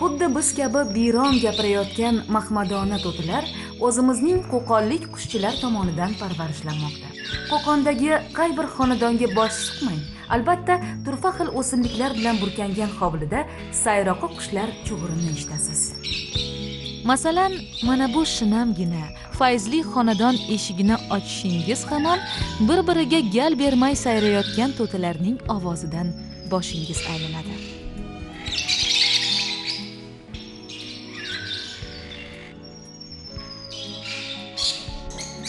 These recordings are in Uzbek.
Xuddi biz kabi biyron gapirayotgan mahmadona to'tilar o'zimizning qo'qonlik qushchilar tomonidan parvarishlanmoqda. Qo'qondagi qay bir xonadonga bosh suqmang, albatta turfa xil o'simliklar bilan burkangan hovlida sayroqi qushlar chug'urini eshitasiz. Masalan, mana bu shinamgina fayzli xonadon eshigini ochishingiz hamon bir-biriga gal bermay sayrayotgan to'tilarning ovozidan boshingiz aylanadi.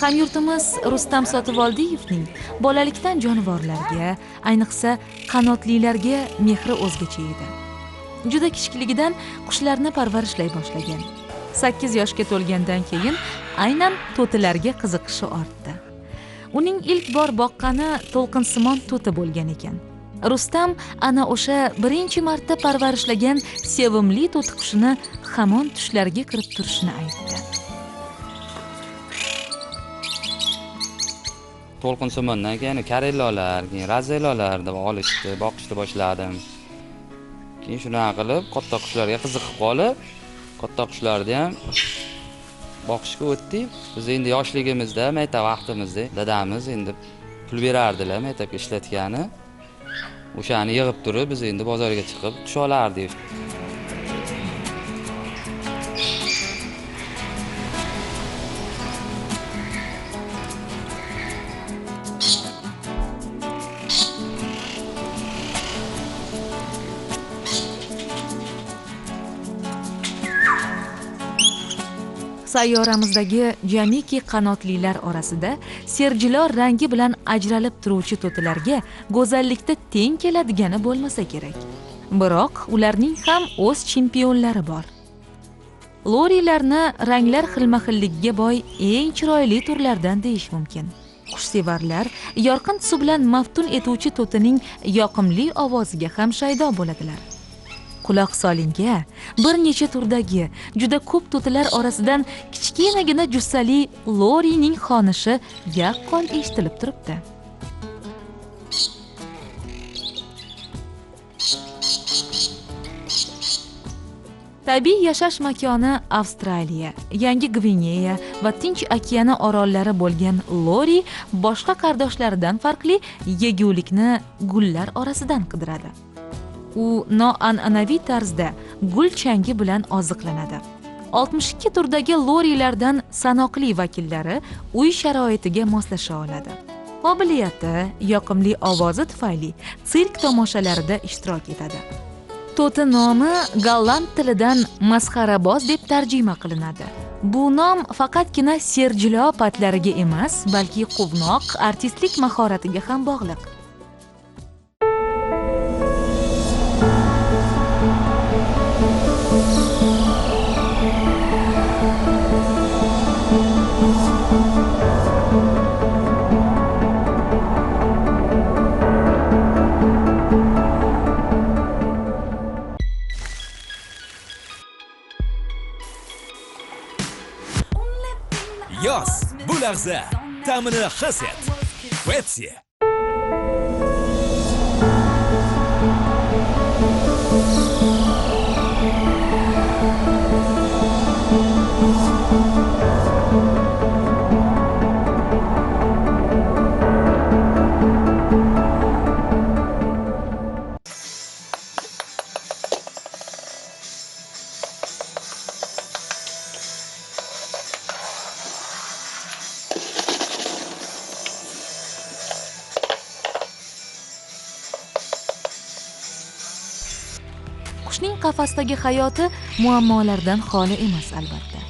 Hamyurtimiz Rustam Sotivoldiyevning bolalikdan jonivorlarga, ayniqsa qanotlilarga mehri o'zgacha edi. Juda kichikligidan qushlarni parvarishlay boshlagan. 8 yoshga to'lgandan keyin aynan to'tilarga qiziqishi ortdi. Uning ilk bor boqqani to'lqinsimon to'ti bo'lgan ekan. Rustam ana o'sha birinchi marta parvarishlagan sevimli to'tiqushini hamon tushlariga kirib turishini aytdi. To'lqinsimondan keyin karellolar, keyin razelolar deb olishdi, boqishni boshladim. Keyin shunaqa qilib katta qushlarga qiziqib qolib, katta qushlarni ham boqishga o'tdik. Biz endi yoshligimizda, maktab vaqtimizda dadamiz endi pul berardilar maktabga ishlatgani. O'shani yig'ib turib biz endi bozorga chiqib qush olardik. Sayyoramizdagi jamiki qanotlilar orasida serjilo rangi bilan ajralib turuvchi to'tilarga go'zallikda teng keladigani bo'lmasa kerak. Biroq ularning ham o'z chempionlari bor. Lorilarni ranglar xilma-xilligiga boy eng chiroyli turlardan deyish mumkin. Qushsevarlar yorqin tusi bilan maftun etuvchi to'tining yoqimli ovoziga ham shaydo bo'ladilar. Quloq solinga, bir necha turdagi juda ko'p to'tilar orasidan kichkinagina jussali lorining xonishi yaqqol eshitilib turibdi. Tabiiy yashash makoni Avstraliya, Yangi Gvineya va Tinch okeani orollari bo'lgan lori boshqa qardoshlaridan farqli yegulikni gullar orasidan qidiradi. U noan'anaviy tarzda gul changi bilan oziqlanadi. 62 turdagi lorilardan sanoqli vakillari uy sharoitiga moslasha oladi. Qobiliyati, yoqimli ovozi tufayli sirk tomoshalarida ishtirok etadi. To'ti nomi golland tilidan masxaraboz deb tarjima qilinadi. Bu nom faqatgina serjilo patlariga emas, balki quvnoq artistlik mahoratiga ham bog'liq. Yoz, bu lahza ta'mini his et. Pepsi. Qushning qafasdagi hayoti muammolardan xoli emas albatta.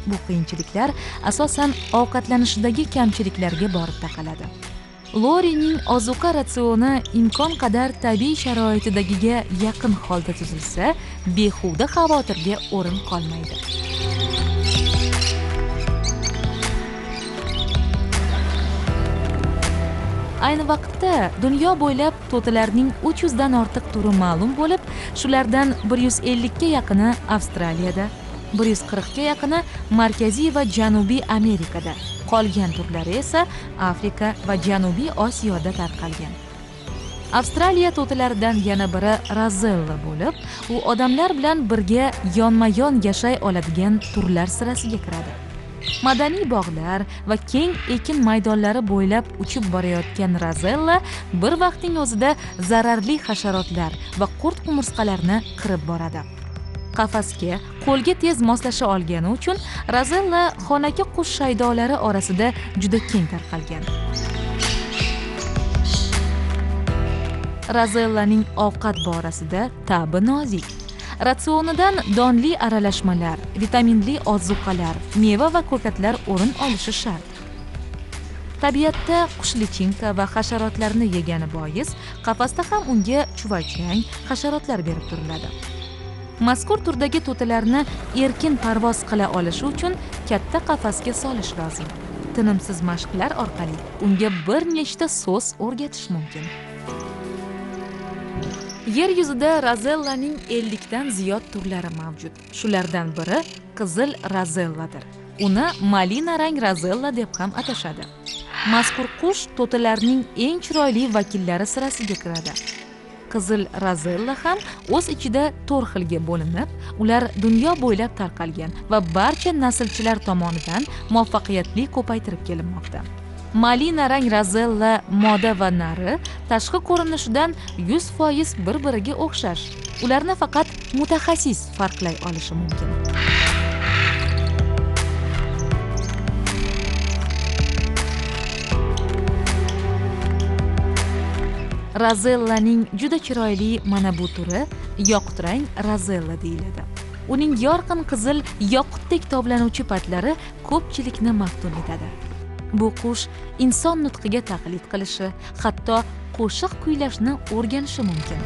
Bu qiyinchiliklar asosan ovqatlanishidagi kamchiliklarga borib taqaladi. Lorining ozuqa ratsioni imkon qadar tabiiy sharoitidagiga yaqin holda tuzilsa, behuda xavotirga o'rin qolmaydi. Ayni vaqtda dunyo bo'ylab to'tilarning 300 dan ortiq turi ma'lum bo'lib, shulardan 150 ga yaqini Avstraliyada, 140 ga yaqini Markaziy va Janubiy Amerikada, qolgan turlari esa Afrika va Janubiy Osiyoda tarqalgan. Avstraliya to'tilaridan yana biri rozella bo'lib, u odamlar bilan birga yonma-yon yashay oladigan turlar sirasiga kiradi. Madaniy bog'lar va keng ekin maydonlari bo'ylab uchib borayotgan rozella bir vaqtning o'zida zararli hasharotlar va qurt-qumursqalarni qirib boradi. Qafasga qo'lga tez moslasha olgani uchun rozella xonaki qush shaydolari orasida juda keng tarqalgan. Rozellaning ovqat borasida ta'bi nozik. Ratsionidan donli aralashmalar, vitaminli ozuqalar, meva va ko'katlar o'rin olishi shart. Tabiatda qush lichinka va hasharotlarni yegani bois, qafasda ham unga chuvalchang, hasharotlar berib turiladi. Mazkur turdagi to'tilarni erkin parvoz qila olishi uchun katta qafasga solish lozim. Tinimsiz mashqlar orqali unga bir nechta so'z o'rgatish mumkin. Yer yuzida rozellaning 50 dan ziyod turlari mavjud. Shulardan biri qizil rozelladir. Uni malina rang rozella deb ham atashadi. Mazkur qush to'tilarning eng chiroyli vakillari sirasiga kiradi. Qizil rozella ham o'z ichida 4 xilga bo'linib, ular dunyo bo'ylab tarqalgan va barcha naslchilar tomonidan muvaffaqiyatli ko'paytirib kelinmoqda. Malina rang rozella moda va nari tashqi ko'rinishidan 100% bir-biriga o'xshash. Ularni faqat mutaxassis farqlay olishi mumkin. Rozellaning juda chiroyli mana bu turi yoqutrang rozella deyiladi. Uning yorqin qizil yoqutdek toblanuvchi patlari ko'pchilikni maftun etadi. Bu qush inson nutqiga taqlid qilishi, hatto qo'shiq kuylashni o'rganishi mumkin.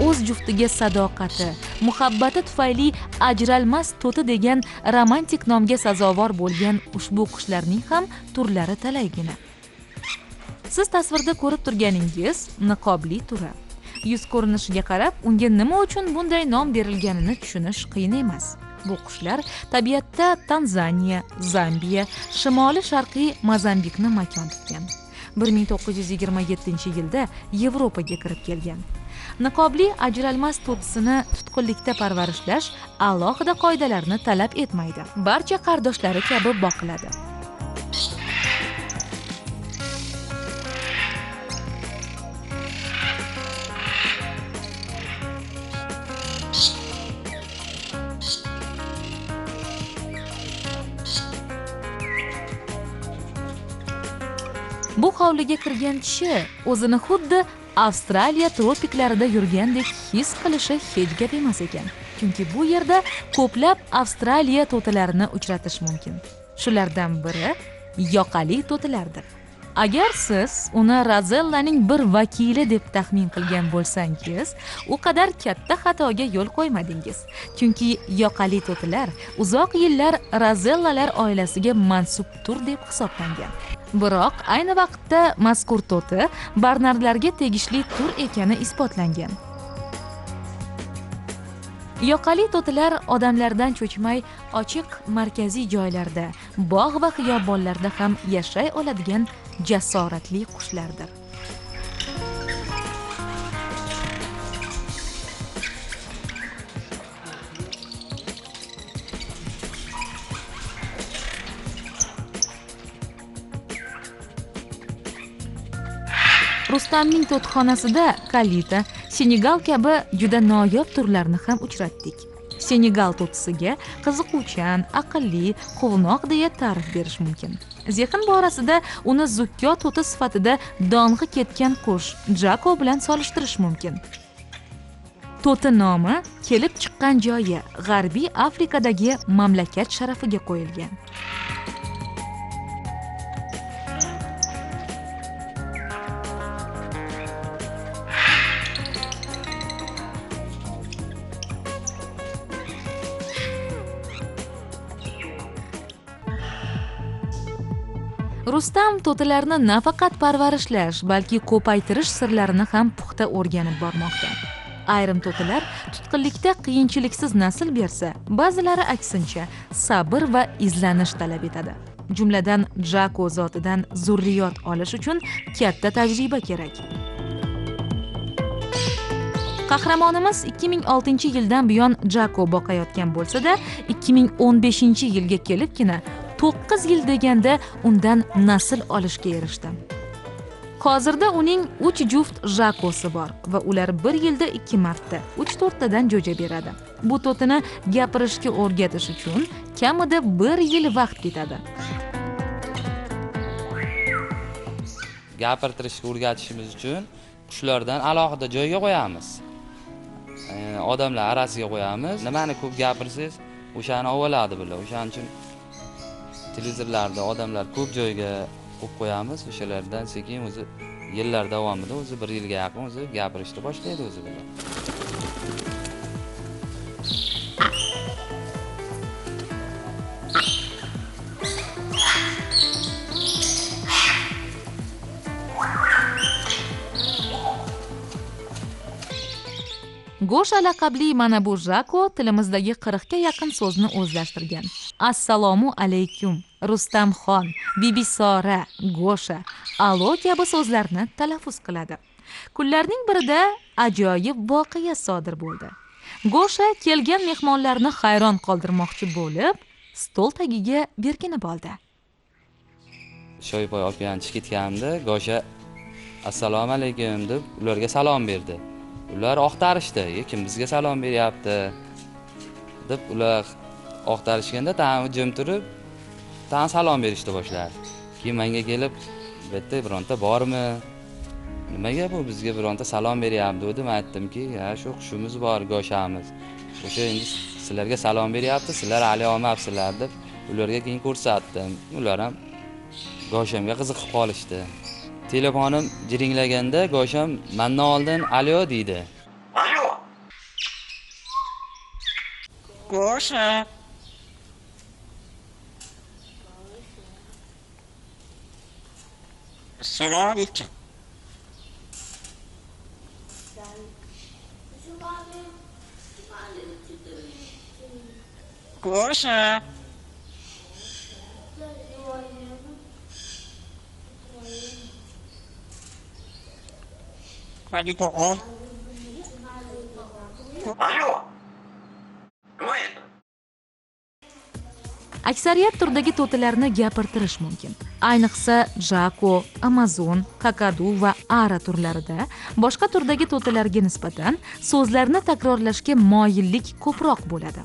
O'z juftiga sadoqati, muhabbati tufayli ajralmas to'ti degan romantik nomga sazovor bo'lgan ushbu qushlarning ham turlari talaygina. Siz tasvirda ko'rib turganingiz niqobli turi. Yuz ko'rinishiga qarab unga nima uchun bunday nom berilganini tushunish qiyin emas. Bu qushlar tabiatda Tanzaniya, Zambiya, shimoli sharqiy Mozambikni makon tutgan. 1927-yilda Yevropaga kirib kelgan. Niqobli ajralmas to'tisini tutqunlikda parvarishlash alohida qoidalarni talab etmaydi. Barcha qardoshlari kabi boqiladi. Bu hovliga kirgan kishi o'zini xuddi Avstraliya tropiklarida yurgandek his qilishi hech gap emas ekan. Chunki bu yerda ko'plab Avstraliya to'tilarini uchratish mumkin. Shulardan biri yoqali to'tilardir. Agar siz uni rozellaning bir vakili deb taxmin qilgan bo'lsangiz, u qadar katta xatoga yo'l qo'ymadingiz. Chunki yoqali to'tilar uzoq yillar rozellalar oilasiga mansub tur deb hisoblangan. Biroq ayni vaqtda mazkur to'ti barnardlarga tegishli tur ekani isbotlangan. Yoqali to'tilar odamlardan cho'chimay ochiq markaziy joylarda, bog' va xiyobonlarda ham yashay oladigan jasoratli qushlardir. Rustamning to'txonasida kalita, Senegal kabi juda noyob turlarni ham uchratdik. Senegal to'tisiga qiziquvchan, aqlli, quvnoq deya ta'rif berish mumkin. Zehn borasida uni zukko to'ti sifatida dong'i ketgan qush Jako bilan solishtirish mumkin. To'ti nomi kelib chiqqan joyi G'arbiy Afrikadagi mamlakat sharafiga qo'yilgan. Rustam to'tilarni nafaqat parvarishlash, balki ko'paytirish sirlarini ham puxta o'rganib bormoqda. Ayrim to'tilar tutqinlikda qiyinchiliksiz nasl bersa, ba'zilari aksincha sabr va izlanish talab etadi. Jumladan, Jako zotidan zurriyot olish uchun katta tajriba kerak. Qahramonimiz 2006-yildan buyon Jako boqayotgan bo'lsa-da, 2015-yilga kelibgina 9 yil deganda undan nasl olishga erishdi. Hozirda uning 3 juft Jakosi bor va ular bir yilda 2 marta 3-4 tadan jo'ja beradi. Bu to'tini gapirishga o'rgatish uchun kamida 1 yil vaqt ketadi. Gapirtirishga o'rgatishimiz uchun qushlardan alohida joyga qo'yamiz. Odamlar orasiga qo'yamiz. Nimani ko'p gapirsangiz, o'shani oladi bular. O'shaning uchun televizorlarda odamlar ko'p joyga qo'yib qo'yamiz. O'shalardan sekin o'zi yillar davomida o'zi 1 yilga yaqin o'zi gapirishni boshlaydi o'zi bular. Gosha laqabli mana bu Jako tilimizdagi 40 ga yaqin so'zni o'zlashtirgan. Assalomu alaykum, Rustamxon, Bibisora, Gosha, alo kabi so'zlarni talaffuz qiladi. Kunlarning birida ajoyib voqea sodir bo'ldi. Gosha kelgan mehmonlarni hayron qoldirmoqchi bo'lib, stol tagiga berkinib oldi. Shoypoy olib chiqib ketganimda Gosha assalomu alaykum deb ularga salom berdi. Ular oqtarishdi, kim bizga salom beryapti deb ular oqtarishganda tan jim turib, tan salom berishni boshladi. Keyin menga kelib, bu yerda bironta bormi? Nimaga bu bizga bironta salom beryapti dedi. Men aytdimki, ha, shu qushimiz bor, Goshamiz. O'sha endi sizlarga salom beryapti, sizlar hali olmabsizlar deb ularga keyin ko'rsatdim. Ular ham Goshamga qiziqib qolishdi. Telefonim jiringlaganda Gosham mendan oldin alo deydi. Alo. Gosha. Assalomu alaykum. Gosha. Alo. Aksariyat turdagi to'tilarni gapirtirish mumkin. Ayniqsa Jako, Amazon, Kakadu va Ara turlarida boshqa turdagi to'tilarga nisbatan so'zlarni takrorlashga moyillik ko'proq bo'ladi.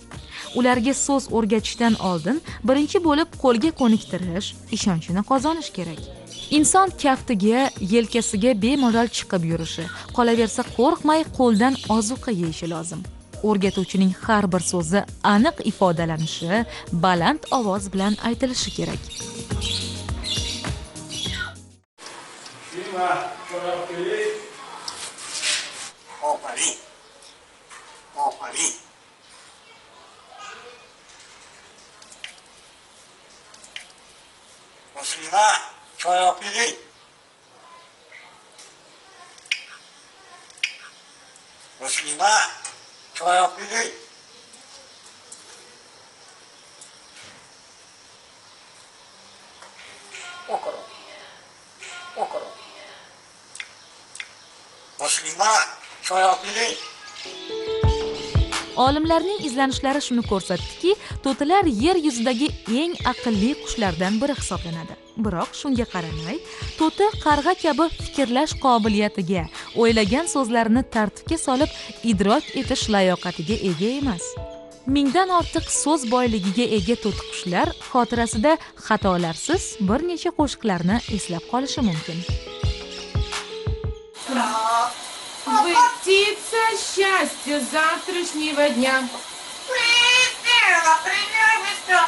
Ularga so'z o'rgatishdan oldin birinchi bo'lib qo'lga ko'niktirish, ishonchini qozonish kerak. Inson kaftiga, yelkasiga bemalol chiqib yurishi, qolaversa qo'rqmay qo'ldan ozuqa yeyishi lozim. O'rgatuvchining har bir so'zi aniq ifodalanishi, baland ovoz bilan aytilishi kerak. Muslima, choy olib bering. Muslima, choy olib bering. Olimlarning izlanishlari shuni ko'rsatdiki, to'tilar yer yuzidagi eng aqlli qushlardan biri hisoblanadi. Biroq shunga qaramay, to'ti qarg'a kabi fikrlash qobiliyatiga, o'ylagan so'zlarini tartibga solib idrok etish layoqatiga ega emas. Mingdan ortiq so'z boyligiga ega to'tiqushlar xotirasida xatolarsiz bir necha qo'shiqlarni eslab qolishi mumkin. Вы птица счастья завтрашнего дня. Прилетела, прилетела,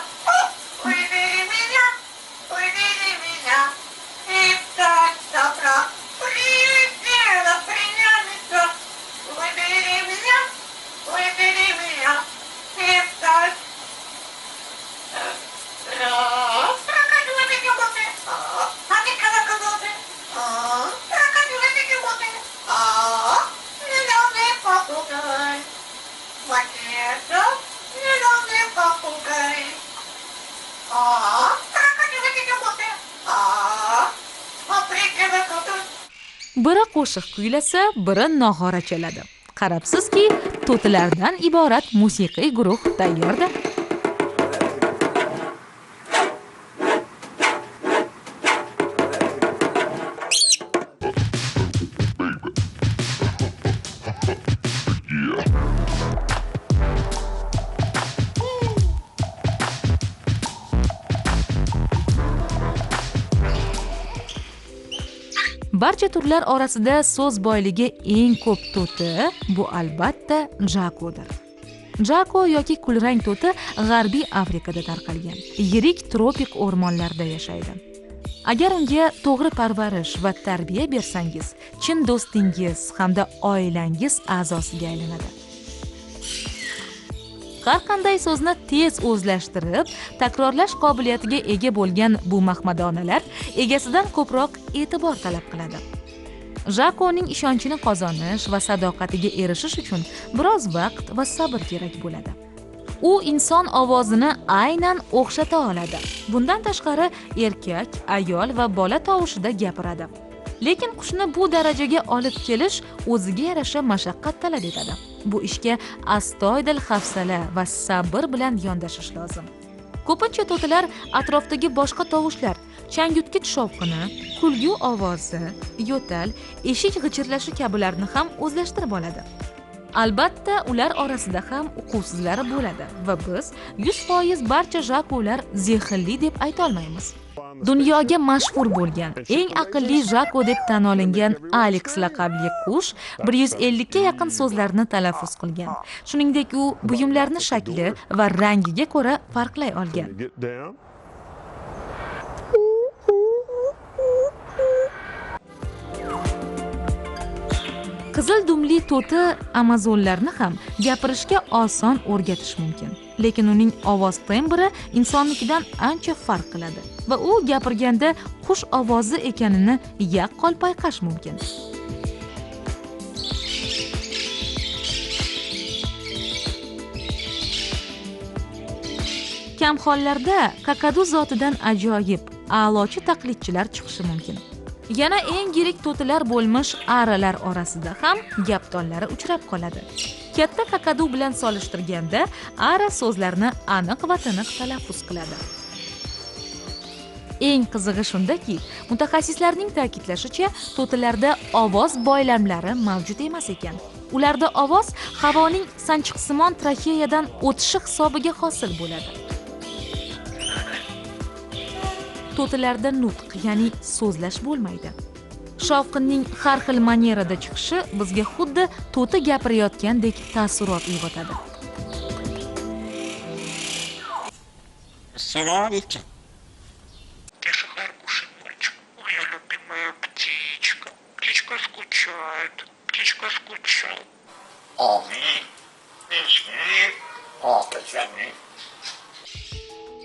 выбери меня, выбери меня, и встать завтра. Прилетела, прилетела, выбери меня, выбери меня, и встать. Biri qo'shiq kuylasa, biri nog'ora chaladi. Qarabsizki, to'tilardan iborat musiqiy guruh tayyorda. Barcha turlar orasida so'z boyligi eng ko'p to'ti bu albatta jakodir. Jako yoki kulrang to'ti G'arbiy Afrikada tarqalgan. Yirik tropik o'rmonlarda yashaydi. Agar unga to'g'ri parvarish va tarbiya bersangiz, chin do'stingiz hamda oilangiz a'zosiga aylanadi. Har qanday so'zni tez o'zlashtirib, takrorlash qobiliyatiga ega bo'lgan bu mahmadonalar egasidan ko'proq e'tibor talab qiladi. Jakoning ishonchini qozonish va sadoqatiga erishish uchun biroz vaqt va sabr kerak bo'ladi. U inson ovozini aynan o'xshata oladi. Bundan tashqari erkak, ayol va bola tovushida gapiradi. Lekin qushni bu darajaga olib kelish o'ziga yarasha mashaqqat talab etadi. Bu ishga astoydil hafsala va sabr bilan yondashish lozim. Ko'pincha to'tilar atrofdagi boshqa tovushlar, changyutgich shovqini, kulgu ovozi, yo'tal, eshik g'ichirlashi kabilarni ham o'zlashtirib oladi. Albatta, ular orasida ham uquvsizlari bo'ladi va biz 100% barcha jakolar zehnli deb ayta olmaymiz. Dunyoga mashhur bo'lgan, eng aqlli jako deb tan olingan Alex laqabli qush 150 ga yaqin so'zlarni talaffuz qilgan. Shuningdek, u buyumlarni shakli va rangiga ko'ra farqlay olgan. Qizil dumli to'ti amazonlarni ham gapirishga oson o'rgatish mumkin. Lekin uning ovoz tembri insonnikidan ancha farq qiladi va u gapirganda qush ovozi ekanini yaqqol payqash mumkin. Kam hollarda kakadu zotidan ajoyib a'lochi taqlidchilar chiqishi mumkin. Yana eng yirik to'tilar bo'lmish aralar orasida ham gapdonlari uchrab qoladi. Katta kakadu bilan solishtirganda ara so'zlarni aniq va tiniq talaffuz qiladi. Eng qizig'i shundaki, mutaxassislarning ta'kidlashicha, to'tilarda ovoz boylamlari mavjud emas ekan. Ularda ovoz havoning sanchiqsimon traxeyadan o'tishi hisobiga hosil bo'ladi. To'tilarda nutq, ya'ni so'zlash bo'lmaydi. Shovqinning har xil manerada chiqishi bizga xuddi to'ti gapirayotgandek taassurot uyg'otadi. Assalomu alaykum. Моя любимая птичка. Птичка скучает. Птичка скучает.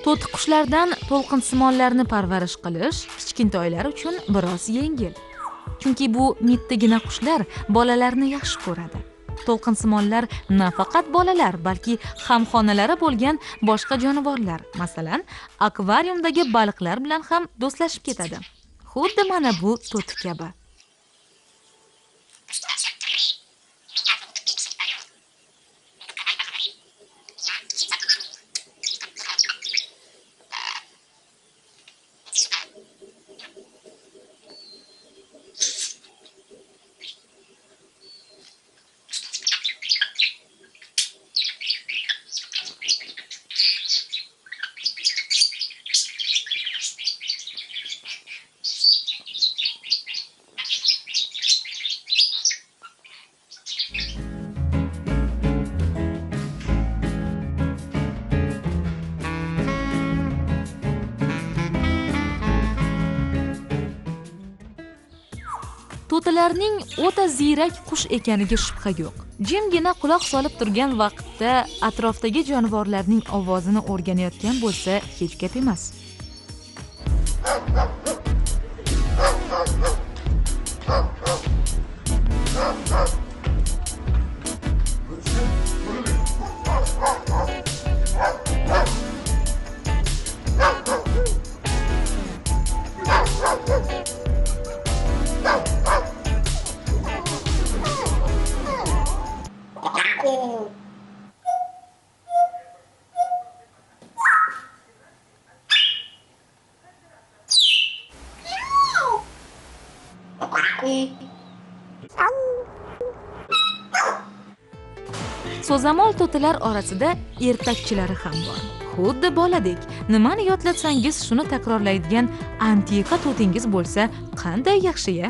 To'tiqushlardan to'lqinsimonlarni parvarish qilish kichkintoylar uchun biroz yengil. Chunki bu mittigina qushlar bolalarni yaxshi ko'radi. To'lqinsimonlar nafaqat bolalar, balki hamxonalari bo'lgan boshqa jonivorlar, masalan, akvariumdagi baliqlar bilan ham do'stlashib ketadi. Xuddi mana bu to'ti kabi. To'tilarning o'ta ziyrak qush ekaniga shubha yo'q. Jimgina quloq solib turgan vaqtda atrofdagi jonivorlarning ovozini o'rganayotgan bo'lsa, hech gap emas. So'zamol to'tilar orasida ertakchilari ham bor. Xuddi boladek, nimani yodlatsangiz shuni takrorlaydigan antiqa to'tingiz bo'lsa, qanday yaxshi-ya?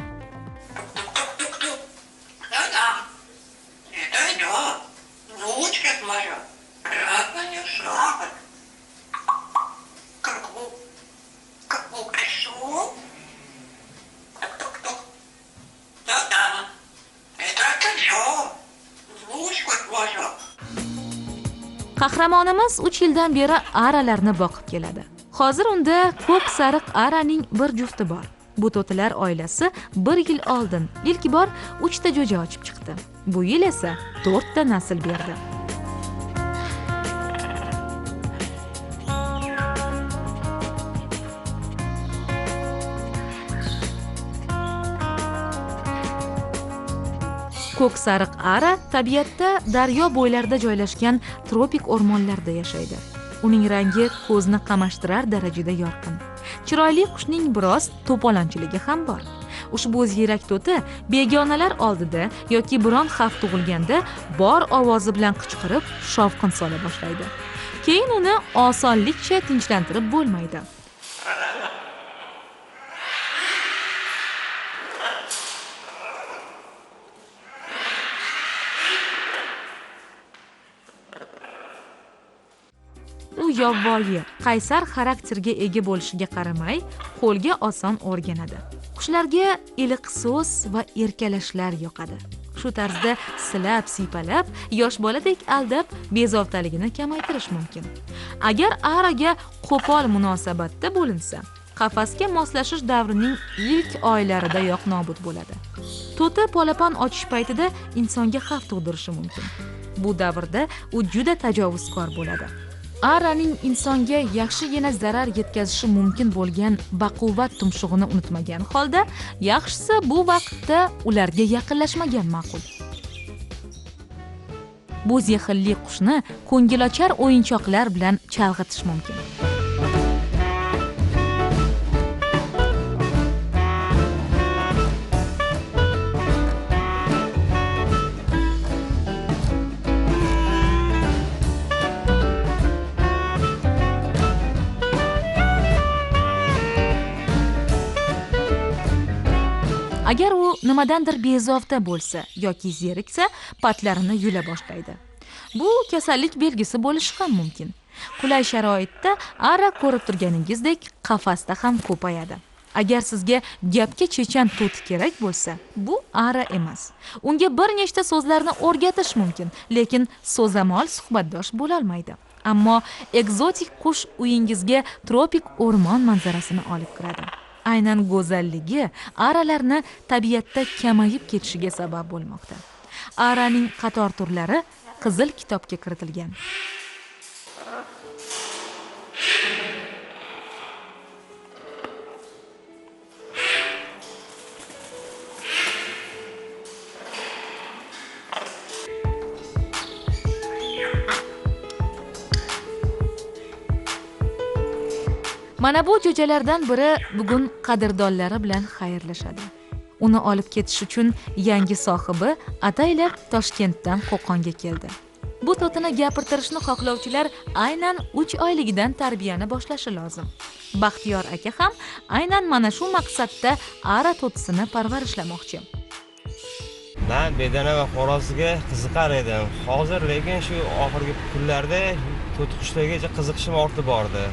Qahramonimiz 3 yildan beri aralarni boqib keladi. Hozir unda ko'k sariq araning bir jufti bor. Bu to'tilar oilasi 1 yil oldin ilk bor 3 ta jo'ja ochib chiqdi. Bu yil esa 4 ta nasl berdi. Ko'k sariq ara tabiatda daryo bo'ylarida joylashgan tropik o'rmonlarda yashaydi. Uning rangi ko'zni qamashtirar darajada yorqin. Chiroyli qushning biroz to'polonchiligi ham bor. Ushbu ziyrak to'ti begonalar oldida yoki biron xavf tug'ilganda bor ovozi bilan qichqirib, shovqin sola boshlaydi. Keyin uni osonlikcha tinchlantirib bo'lmaydi. U yovvoyi, qaysar xarakterga ega bo'lishiga qaramay, qo'lga oson o'rganadi. Qushlarga iliq so'z va erkalashlar yoqadi. Shu tarzda silab, siypalab, yosh boladek aldab, bezovtaligini kamaytirish mumkin. Agar araga qo'pol munosabatda bo'linsa, qafasga moslashish davrining ilk oylaridayoq nobud bo'ladi. To'ti polapon ochish paytida insonga xavf tug'dirishi mumkin. Bu davrda u juda tajovuzkor bo'ladi. Araning insonga yaxshigina zarar yetkazishi mumkin bo'lgan baquvvat tumshug'ini unutmagan holda, yaxshisi bu vaqtda ularga yaqinlashmagan ma'qul. Bu zehnli qushni ko'ngilochar o'yinchoqlar bilan chalg'itish mumkin. Agar u nimadandir bezovta bo'lsa yoki zeriksa, patlarini yula boshlaydi. Bu kasallik belgisi bo'lishi ham mumkin. Qulay sharoitda ara ko'rib turganingizdek qafasda ham ko'payadi. Agar sizga gapga chechan to'ti kerak bo'lsa, bu ara emas. Unga bir nechta so'zlarni o'rgatish mumkin, lekin so'zamol suhbatdosh bo'la olmaydi. Ammo ekzotik qush uyingizga tropik o'rmon manzarasini olib kiradi. Aynan go'zalligi aralarni tabiatda kamayib ketishiga sabab bo'lmoqda. Araning qator turlari Qizil kitobga kiritilgan. Mana bu jo'jalardan biri bugun qadrdonlari bilan xayrlashadi. Uni olib ketish uchun yangi sohibi ataylab Toshkentdan Qo'qonga keldi. Bu to'tini gapirtirishni xohlovchilar aynan 3 oyligidan tarbiyani boshlashi lozim. Baxtiyor aka ham aynan mana shu maqsadda ara to'tisini parvarishlamoqchi. Men bedana va xo'rozga qiziqar edim. Hozir lekin shu oxirgi kunlarda to'tiqushlarga qiziqishim ortib bordi.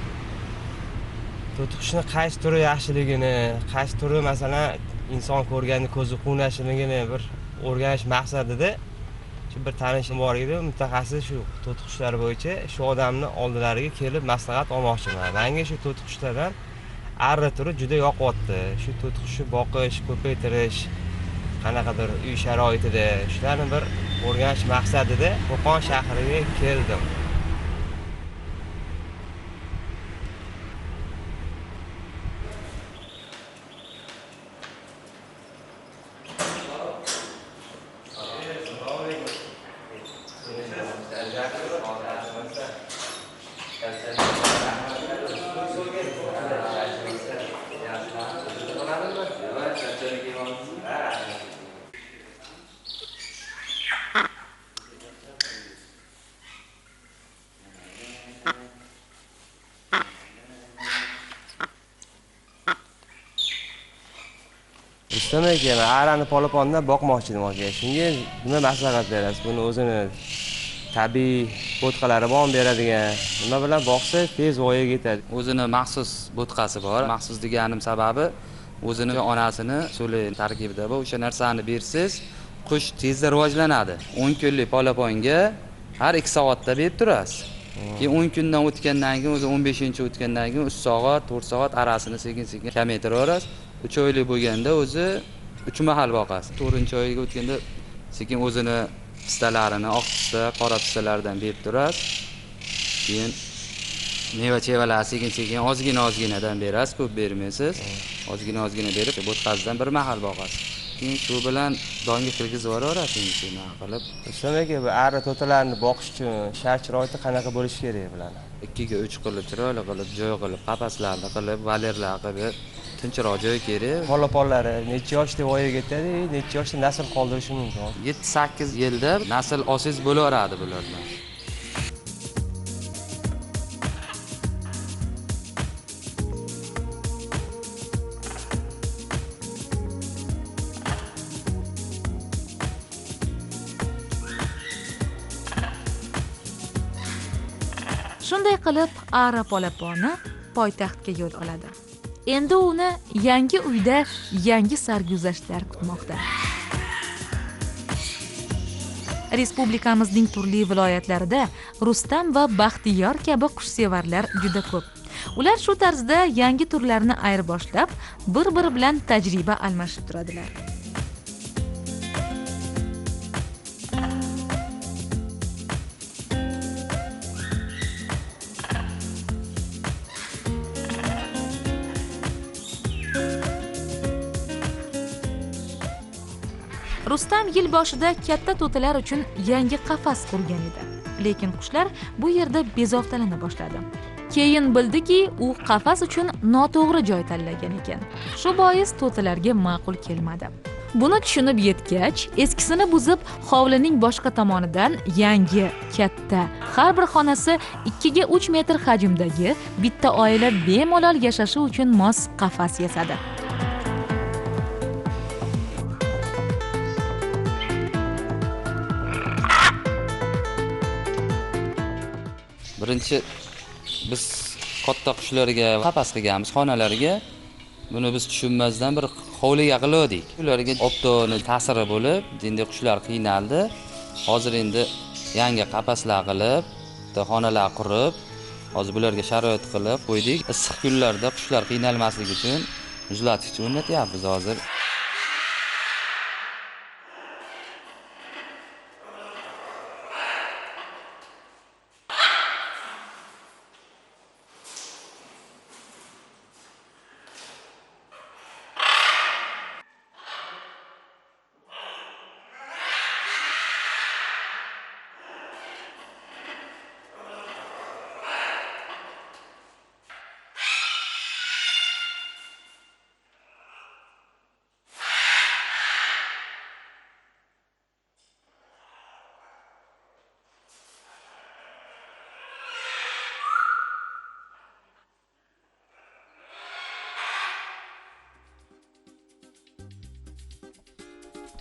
To'tiqushni qaysi turi yaxshiligini, qaysi turi masalan inson ko'rganda ko'zi quvnashligini bir o'rganish maqsadida shu bir tanishim bor edi, mutaxassis shu to'tiqushlar bo'yicha shu odamni oldilariga kelib maslahat olmoqchiman. Menga shu to'tiqushlardan arra turi juda yoqyapti. Shu to'tiqushni boqish, ko'paytirish, qanaqadir uy sharoitida shularni bir o'rganish maqsadida Qo'qon shahriga keldim. Rustam aka, men arani polapondan boqmoqchi edim aka. Shunga nima maslahat berasiz? Buni o'zini tabiiy bo'tqalari bormi beradigan? Nima bilan boqsa tez voyaga yetadi? O'zini maxsus bo'tqasi bor. Maxsus deganim sababi o'zini onasini suli tarkibida bor. O'sha narsani bersiz, qush tezda rivojlanadi. 10 kunlik polaponga har 2 soatda berib turasiz. Keyin 10 kundan o'tgandan keyin o'zi 15-o'tgandan keyin 3 soat, 4 soat arasini sekin-sekin kamaytiraverasiz. 3 oylik bo'lganda o'zi 3 mahal boqasiz. 4-oyga o'tganda sekin o'zini pistalarini, oq pista, qora pistalardan berib turasiz. Keyin meva-chevalar sekin-sekin ozgina-ozginadan berasiz, ko'p bermaysiz. Ozgina-ozgina berib, bo'tqasidan bir mahal boqasiz. Keyin shu bilan donga kirgizib yuboraverasiz shunaqa qilib. Rustam aka, bu arra to'tilarni boqish uchun shart-sharoiti qanaqa bo'lishi kerak bularni? 2ga 3 qilib, chiroyli qilib, joy qilib, qafaslarni qilib, valerlar qilib, tinchroq joy kerak. Polaponlari necha yoshda voyaga yetadi, necha yoshda nasl qoldirishi mumkin? 7-8 yilda nasl olsangiz bo'laveradi bulardan. Shunday qilib, ara polaponi poytaxtga yo'l oladi. Endi uni yangi uyda yangi sarguzashtlar kutmoqda. Respublikamizning turli viloyatlarida Rustam va Baxtiyor kabi qushsevarlar juda ko'p. Ular shu tarzda yangi turlarni ayirboshlab, bir-biri bilan tajriba almashib turadilar. Rustam yil boshida katta to'tilar uchun yangi qafas qurgan edi. Lekin qushlar bu yerda bezovtalana boshladi. Keyin bildiki, u qafas uchun noto'g'ri joy tanlagan ekan. Shu bois to'tilarga ma'qul kelmadi. Buni tushunib yetgach, eskisini buzib, hovlining boshqa tomonidan yangi, katta, har bir xonasi 2ga 3 metr hajmdagi bitta oila bemalol yashashi uchun mos qafas yasadi. Birinchi biz katta qushlarga qafas qilganmiz, xonalarga. Buni biz tushunmasdan bir hovliga qildik. Ularga oftobning ta'siri bo'lib, endi qushlar qiynaldi. Hozir endi yangi qafaslar qilib, xonalar qurib, hozir bularga sharoit qilib qo'ydik. Issiq kunlarda qushlar qiynalmasligi uchun muzlatgich o'rnatyapmiz hozir.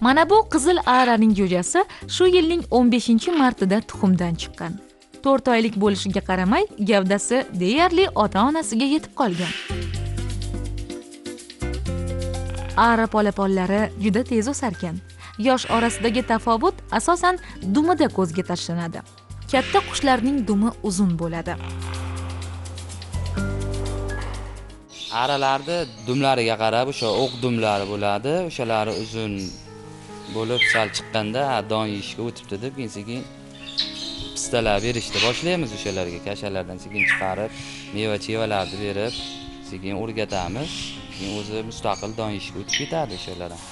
Mana bu qizil araning jo'jasi shu yilning 15-martida tuxumdan chiqqan. 4 oylik bo'lishiga qaramay, gavdasi deyarli ota-onasiga yetib qolgan. Ara polaponlari juda tez o'sarkan. Yosh orasidagi tafovut asosan dumida ko'zga tashlanadi. Katta qushlarning dumi uzun bo'ladi. Aralarni dumlariga qarab o'sha o'q dumlari bo'ladi, o'shalari uzun bo'lib sal chiqqanda don yeyishga o'tibdi deb keyin sekin pistalar berishni boshlaymiz o'shalarga, kashalardan sekin chiqarib, meva-chevalarni berib, sekin o'rgatamiz. Keyin o'zi mustaqil don yeyishga o'tib ketadi o'shalar ham.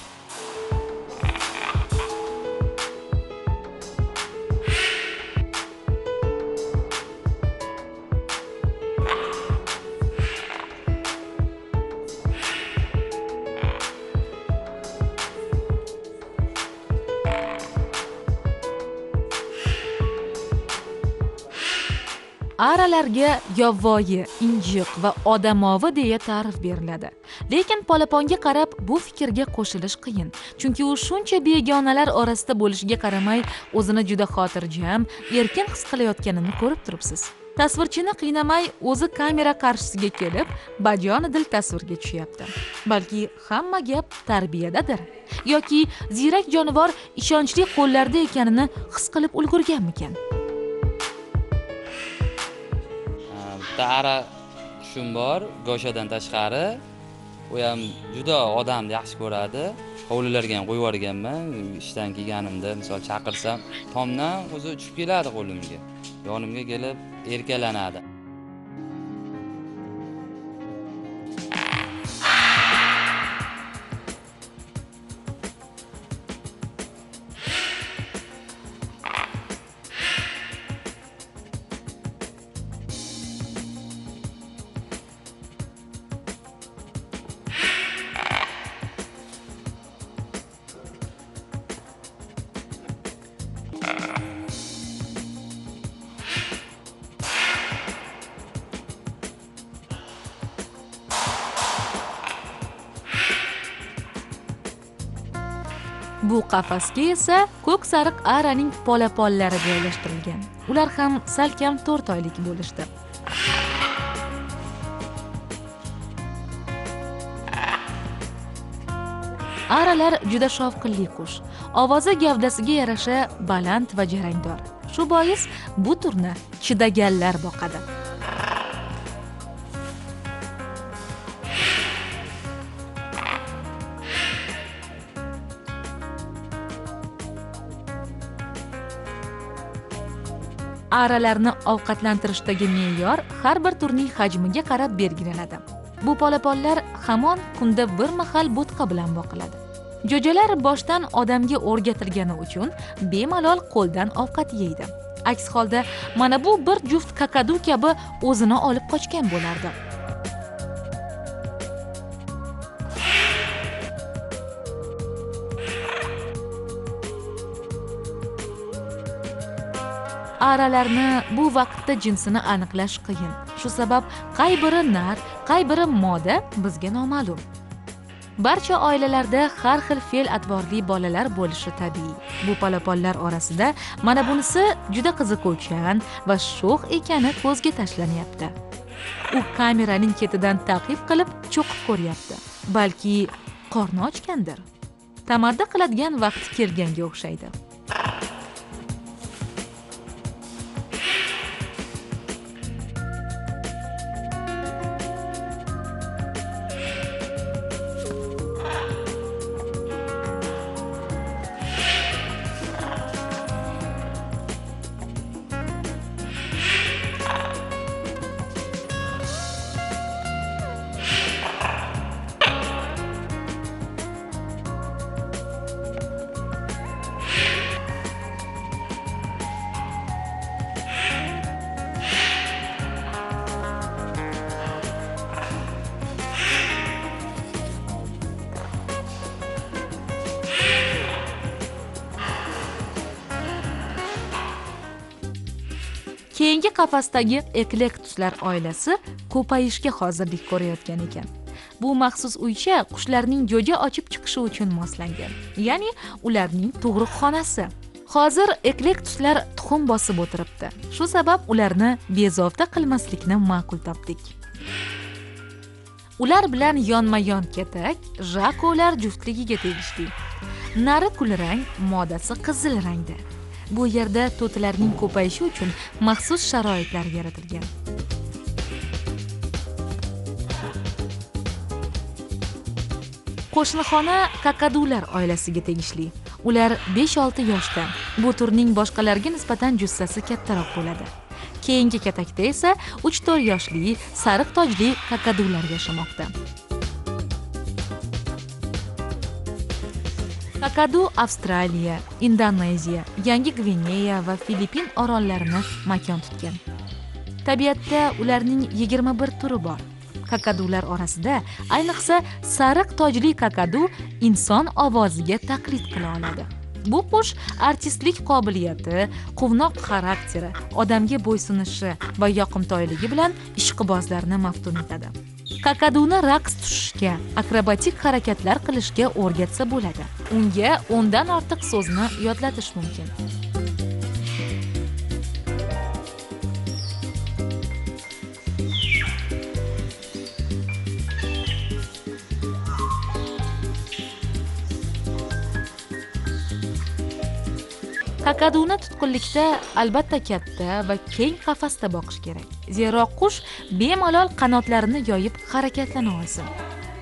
Aralarga yovvoyi, injiq va odamovi deya ta'rif beriladi. Lekin polaponga qarab bu fikrga qo'shilish qiyin. Chunki u shuncha begonalar orasida bo'lishiga qaramay o'zini juda xotirjam, erkin his qilayotganini ko'rib turibsiz. Tasvirchini qiynamay o'zi kamera qarshisiga kelib, bajonidil tasvirga tushyapti. Balki hamma gap tarbiyadadir yoki ziyrak jonivor ishonchli qo'llarda ekanini his qilib ulgurganmikan? Bitta ara qushim bor, goshadan tashqari. U ham juda odamni yaxshi ko'radi. Hovlilarga ham qo'yib yuborganman. Ishdan kelganimda, misol chaqirsam, tomdan o'zi uchib keladi qo'limga. Yonimga kelib erkalanadi. Bu qafasga esa ko'k sariq araning polaponlari joylashtirilgan. Ular ham salkam 4 oylik bo'lishdi. Aralar juda shovqinli qush. Ovozi gavdasiga yarasha baland va jarangdor. Shu bois bu turni chidaganlar boqadi. Aralarni ovqatlantirishdagi me'yor har bir turning hajmiga qarab belgilanadi. Bu polaponlar hamon kunda bir mahal bo'tqa bilan boqiladi. Jo'jalar boshdan odamga o'rgatilgani uchun bemalol qo'ldan ovqat yeydi. Aks holda mana bu bir juft kakadu kabi o'zini olib qochgan bo'lardi. Aralarni bu vaqtda jinsini aniqlash qiyin. Shu sabab qay biri nar, qay biri moda bizga noma'lum. Barcha oilalarda har xil fe'l-atvorli bolalar bo'lishi tabiiy. Bu polaponlar orasida mana bunisi juda qiziquvchan va sho'x ekani ko'zga tashlanyapti. U kameraning ketidan ta'qib qilib cho'qib ko'ryapti. Balki qorni ochgandir. Tamaddi qiladigan vaqti kelganga o'xshaydi. Keyingi qafasdagi eklektuslar oilasi ko'payishga hozirlik ko'rayotgan ekan. Bu maxsus uycha qushlarning jo'ja ochib chiqishi uchun moslangan, ya'ni ularning tug'ruqxonasi. Hozir eklektuslar tuxum bosib o'tiribdi. Shu sabab ularni bezovta qilmaslikni ma'qul topdik. Ular bilan yonma-yon ketak jakolar juftligiga tegishli. Nari kulrang, modasi qizil rangda. Bu yerda to'tilarning ko'payishi uchun maxsus sharoitlar yaratilgan. Qo'shnixona kakadular oilasiga tegishli. Ular 5-6 yoshda. Bu turning boshqalarga nisbatan jussasi kattaroq bo'ladi. Keyingi katakda esa 3-4 yoshli sariq tojli kakadular yashamoqda. Kakadu Avstraliya, Indoneziya, Yangi Gvineya va Filippin orollarini makon tutgan. Tabiatda ularning 21 turi bor. Kakadular orasida ayniqsa sariq tojli kakadu inson ovoziga taqlid qila oladi. Bu qush artistlik qobiliyati, quvnoq xarakteri, odamga bo'ysunishi va yoqimtoyligi bilan ishqibozlarni maftun etadi. Kakaduni raqs tushishga, akrobatik harakatlar qilishga o'rgatsa bo'ladi. Unga 10 dan ortiq so'zni yodlatish mumkin. Kakaduni tutqunlikda albatta katta va keng qafasda boqish kerak. Zero qush bemalol qanotlarini yoyib harakatlana olsin.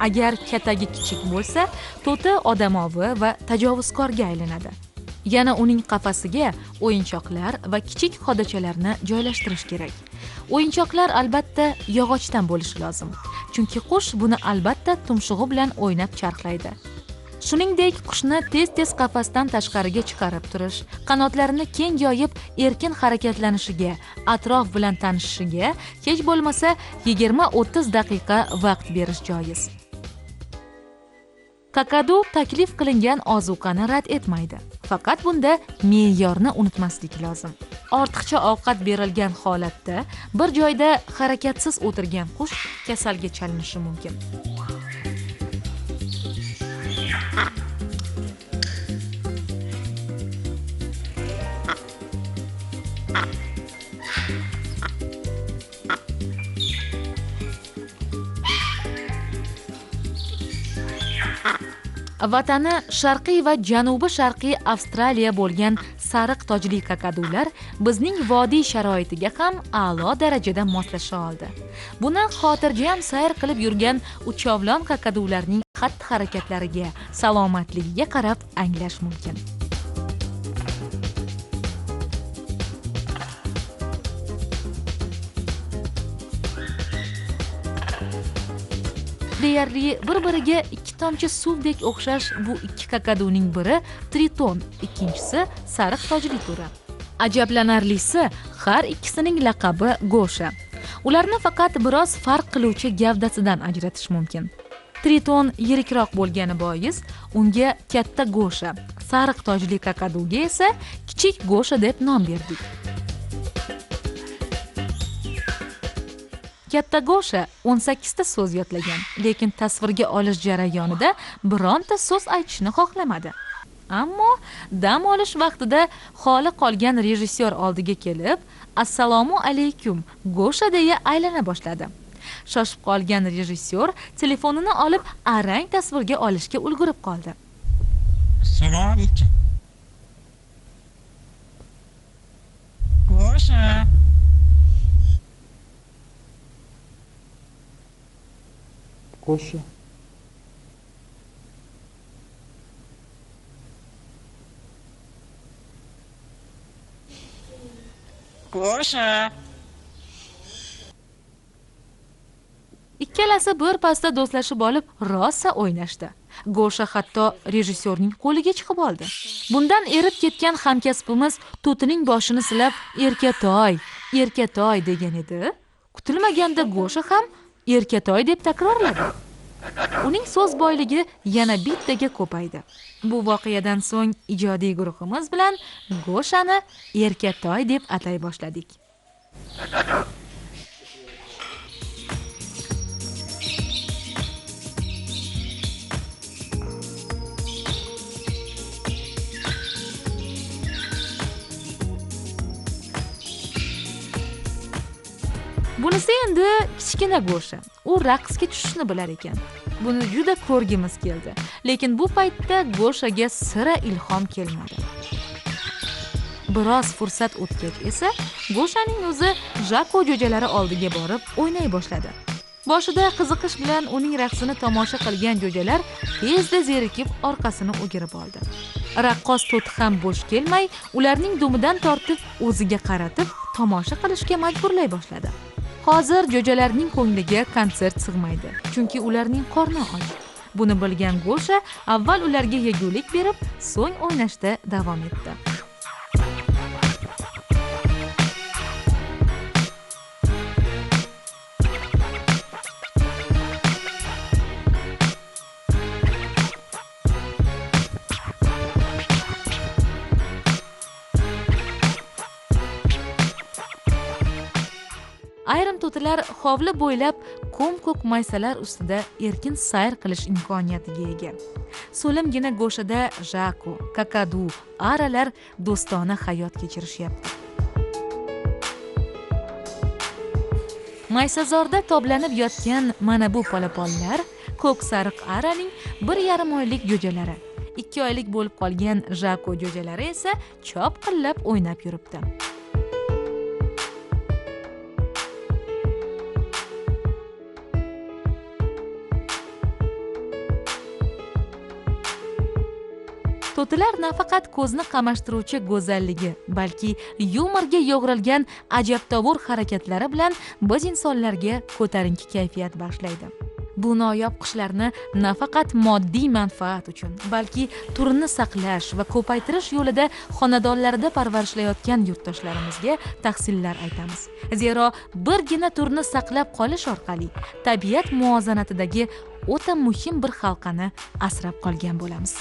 Agar katagi kichik bo'lsa, to'ti odamovi va tajovuzkorga aylanadi. Yana uning qafasiga o'yinchoqlar va kichik xodachalarni joylashtirish kerak. O'yinchoqlar albatta yog'ochdan bo'lishi lozim. Chunki qush buni albatta tumshug'i bilan o'ynab charxlaydi. Shuningdek, qushni tez-tez qafasdan tashqariga chiqarib turish, qanotlarini keng yoyib erkin harakatlanishiga, atrof bilan tanishishiga hech bo'lmasa 20-30 daqiqa vaqt berish joiz. Kakadu taklif qilingan ozuqani rad etmaydi. Faqat bunda me'yorni unutmaslik lozim. Ortiqcha ovqat berilgan holatda bir joyda harakatsiz o'tirgan qush kasalga chalinishi mumkin. Vatani sharqiy va janubi-sharqiy Avstraliya bo'lgan sariq tojli kakadular bizning vodiy sharoitiga ham a'lo darajada moslasha oldi. Buni xotirjam sayr qilib yurgan uchovlon kakadularning xatti-harakatlariga, salomatligiga qarab anglash mumkin. Deyarli bir-biriga ikki tomchi suvdek o'xshash bu ikki kakaduning biri triton, ikkinchisi sariq tojli turi. Ajablanarlisi, har ikkisining laqabi Gosha. Ularni faqat biroz farq qiluvchi gavdasidan ajratish mumkin. Triton yirikroq bo'lgani bois unga katta Gosha, sariq tojli kakaduga esa kichik Gosha deb nom berdik. Katta Gosha 18 ta so'z yodlagan, lekin tasvirga olish jarayonida bironta so'z aytishni xohlamadi. Ammo dam olish vaqtida xoli qolgan rejissyor oldiga kelib, "Assalomu alaykum, Gosha" deya aylana boshladi. Shoshib qolgan rejissyor telefonini olib arang tasvirga olishga ulgurib qoldi. Assalomu alaykum. Gosha. Gosha. Gosha. Ikkalasi bir pasda do'stlashib olib, rosa o'ynashdi. Gosha hatto rejissyorning qo'liga chiqib oldi. Bundan erib ketgan hamkasbimiz to'tining boshini silab, "Erkatoy, erkatoy" degan edi. Kutilmaganda Gosha ham "Erkatoy" deb takrorladi. Uning so'z boyligi yana bittaga ko'paydi. Bu voqeadan so'ng ijodiy guruhimiz bilan Goshani Erkatoy deb atay boshladik. Bunisi endi kichkina Gosha. U raqsga tushishni bilar ekan. Buni juda ko'rgimiz keldi. Lekin bu paytda Goshaga sira ilhom kelmadi. Biroz fursat o'tgach esa Goshaning o'zi Jako jo'jalari oldiga borib o'ynay boshladi. Boshida qiziqish bilan uning raqsini tomosha qilgan jo'jalar tezda zerikib orqasini o'girib oldi. Raqqos to'ti ham bo'sh kelmay, ularning dumidan tortib o'ziga qaratib tomosha qilishga majburlay boshladi. Hozir jo'jalarning ko'ngliga konsert sig'maydi, chunki ularning qorni och. Buni bilgan Gosha avval ularga yegulik berib, so'ng o'ynashda davom etdi. to'tilar hovli bo'ylab ko'm-ko'k maysalar ustida erkin sayr qilish imkoniyatiga ega. So'limgina go'shada jaku, kakadu, aralar do'stona hayot kechirishyapti. Maysazorda toblanib yotgan mana bu polaponlar ko'k sariq araning 1,5 oylik jo'jalari. 2 oylik bo'lib qolgan jaku jo'jalari esa chopqillab o'ynab yuribdi. To'tilar nafaqat ko'zni qamashtiruvchi go'zalligi, balki yumorga yo'g'rilgan ajabtovur harakatlari bilan biz insonlarga ko'tarinki kayfiyat bag'ishlaydi. Bu noyob qushlarni nafaqat moddiy manfaat uchun, balki turini saqlash va ko'paytirish yo'lida xonadonlarida parvarishlayotgan yurtdoshlarimizga tahsinlar aytamiz. Zero birgina turni saqlab qolish orqali tabiat muvozanatidagi o'ta muhim bir halqani asrab qolgan bo'lamiz.